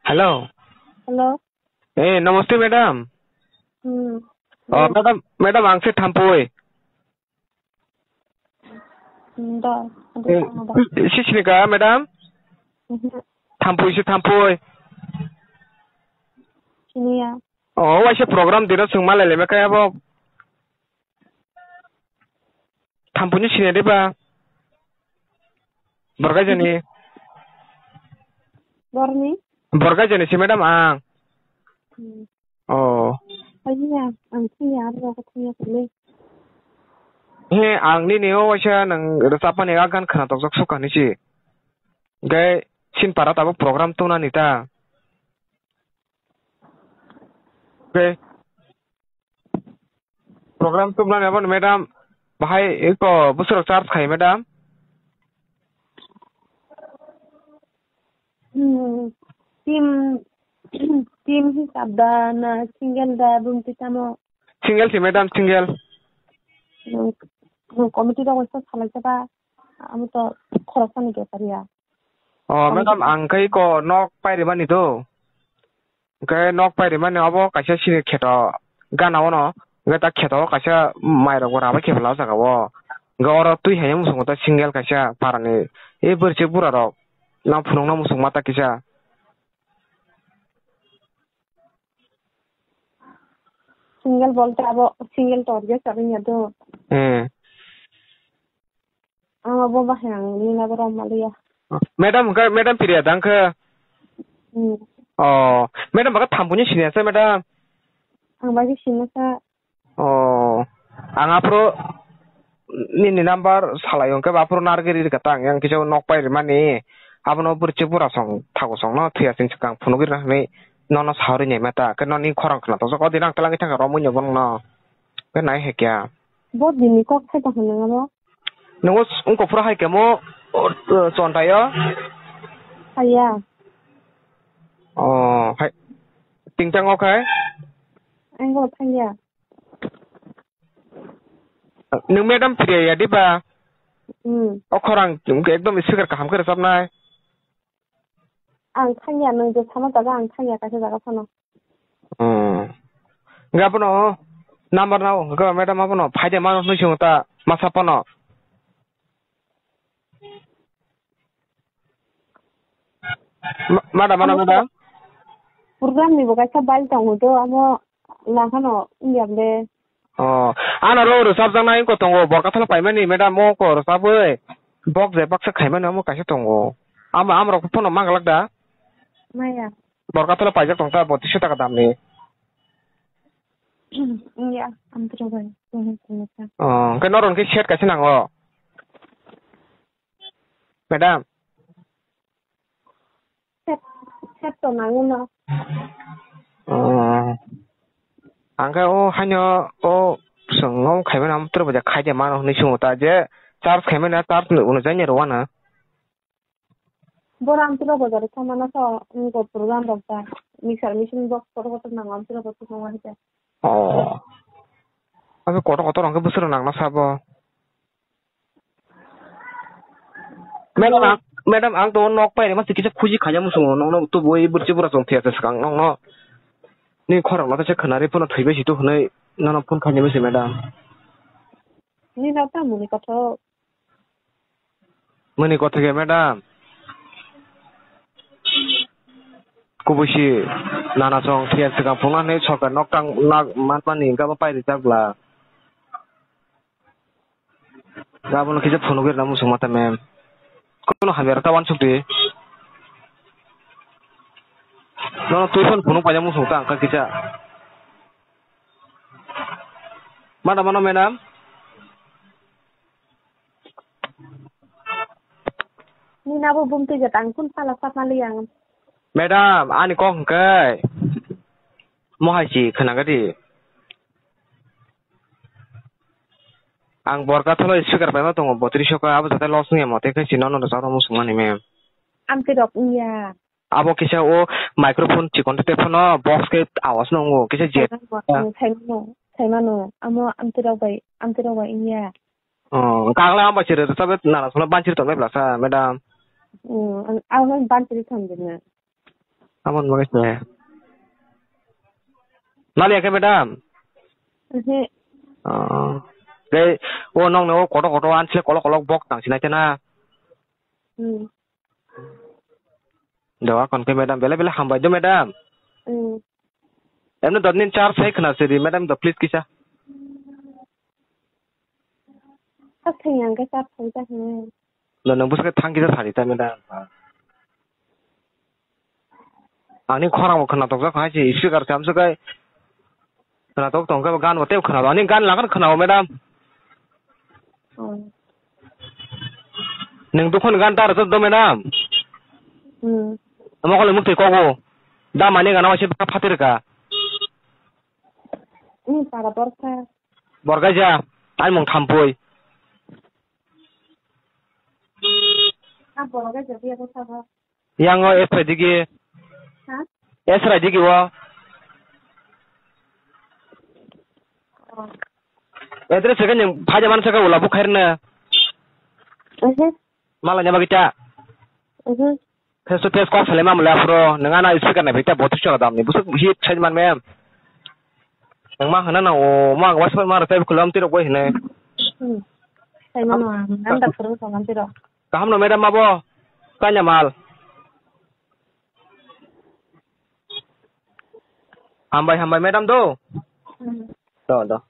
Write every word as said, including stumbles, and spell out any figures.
Hello. Hello. Eh, namaste, madam. Hmm. Oh, madam, madam, ang se Thampui. Hmm, da, da, Eh, da. Si sini ka, madam? Mhm. Thampui se Thampui. Sini ya. Oh, waisa program dino sung malai leme kaya bo. Thampui ni sini de ba? Borgaijani. Borni? Borgaijani si madam ang. Hmm. Oh. Kaya, ang thangya, aro ko thangya kule. He, ang nini o waisa nang rwchapmani a gan khna tokjak sukha ni si. Gai sin para tabuk program tuna ni ta. Gai. Program tubnani abo madam, bahai eko bwswrok charge khai madam? Hmm, team, team hisab da na single da bumti tamo? Single si madam, single. Hmm, hmm, committee rok waisa salai jaba, amo to khoroksa ni bepar ya. Oh, madam, ang khai ko nok pairi mani do. Hwnkhe nok pairimani obo kaisa sini kheto gana ono, hwnkhe ta kheto o kaisa mairok bo rabai khe phala o jaga o. Hwnkhe oro twi hai muchungo ta single kaisa parani, e bwrwichwk bura rok nang phunukna muchung mata kisa. Single bolte abo single to orja saring ya do. Hmm. Ang abo bahai ang nina borom maliya. Madam, hwnkhe madam Priya da hwnkhe? Hmm. Oh, madam baka Thampui ni sini asa madam? Ang bagi sini sa. Oh, ang aphuru nini number salai hwnkhe aphuru narwgwi riri kha ta ang yang kisa nok pai rimani. Abono bwrwichwk bura song thago song no thwiya sing swkang phunugwi rina hwnwi nono sawi rwngya mata. Khe noni khorang khna tongsa kok dino ang twlangwi thangkha romwi no bono no. Khe nai hai kya. Bo dini kok sai tongkha nang abo? Nungo s-, wngkok phuru hai kemo, o, o, chontaio? Haiya. O, hai. Tingtang o khai? Ang bo thangya. Nwng madam Priya ya diba? Hmm. O khorang ekdom speaker kaham khe rwchapnai. Ang thangya, nwng je sama jaga ang thangya, kaisa jaga phano. Hmm. Hwnkhe abono number nao, hwnkhe madam abono phaide mano hwnwi swngo ta, masa phano. Ma-, madam, ano madam? Program ni bo kaisa bail tongo to, amo nahano wngya de. Oh, ano ro rwchapjaknai wngkha tongo, Borkathalo paimani madam, mo ko rwchapwi, bok je baksa khaimani omo kaisa tongo. Ama, amrok phano manglak da? Maya. Borkathalo paijak tong ta, botisso taka damni. Wngya, amtwrwk bai, kuhun kuhun sa. Oh, hwnkhe norok hwnkhe set kaisa nango? Madam? Set, set to nango no. Oh. Ang khe o haino o chwng o khaimani amo twrwk bai khaide mano hwnwi swngo ta je charge khaimani charge unujaini rwano. Boro amtwrwk bai jari khaimano so wngkha program rok ta mixer machine box kotor kotor nango amtwrwk bai swngo hai khe. Oh. Abo kotor kotor hwnkhe bwswrwk nangna sabo. Madam, ang, madam, ang to nok pai rima kisa khuji khaina muchungo, nokno tubui bwrchi bura chong thwiya se swkang nokno. Ni khorang no se khwnari phano thwibai si to hwnwi nono phone khaina se madam. Ni nok ta muni kotho. Muni kotho ge madam. Kubui si nana chong thwiya swkang phunuknani sorkar nok tang nak manmani hwnkhe abo pai rijak bla. Abono kisa phunugwi rwna muchung mata mem. Kono hamya rwkha uansukdi. Nono twi phano phunuk paina muchung ta ang kha kisa. Mada mano madam? Nini abo bumtwi jat ang kun sala sapma li ang. Madam, ani kok hwnkhe. Mohai si khwnagadi. Ang Borkathalo speaker paima tongo, botri soka abo jate loss wngya mo, tei khe si nono rwchapna muchungmani mem. Amtwi rok wngya. Abo kisa o microphone chikon tei phano box khe awas no wngo, kisa je. Saimano, saimano, saimano, amo amtwi rok bai, amtwi rok bai wngya. Oh, kakla amba chire rwchapwi nana sono banchiri tongmai blasa, madam. Hmm, ang, ang banchiri thangdina. Aboni bagwi se. Naliya khe, madam? Oho. Oh. Tei o nokni o kotor kotor ansle kolok kolok bok tang sinai tena. Hmm. Doga kon khe, madam, bele bele hambai do, madam. Hmm. Emno dot nin char sai khna siri, madam, do please kisa. Sak thang yang khe sak thang jak hwnwi. No, nang bwswk thang kisa sari ta, madam. Ani khorang bo khna tok jak hai si, speaker sam swk kai. Khna tok tong khe gan bo tei khna, ani gan lagan khna o, madam. Hmm. Nang dukhon gan tar do, madam. Hmm. Amo kole mukti kogo. Da mani gana wasi phatir ka. Hmm, para borkha. Borgaija, ani mung Thampui. Ah, borok gaija biya bwskango. Yang o S rai digi. Ha? S rai digi o. Oh. Address ke nang phaja man saka ula bukhairna. Mhm. Mala nyaba kita. Mhm. Face to face kok salai mamle afro, nang ana speaker na bita botu chora damni. Busuk hit sai man mem. Nang ma hana na o ma was ma ra sai kulam tiro boi hene. Hmm. Sai mano ang anda phuru ko man tiro. Kaham no madam abo. Tanya mal. Hambai, hambai madam do. Hmm. Do, do.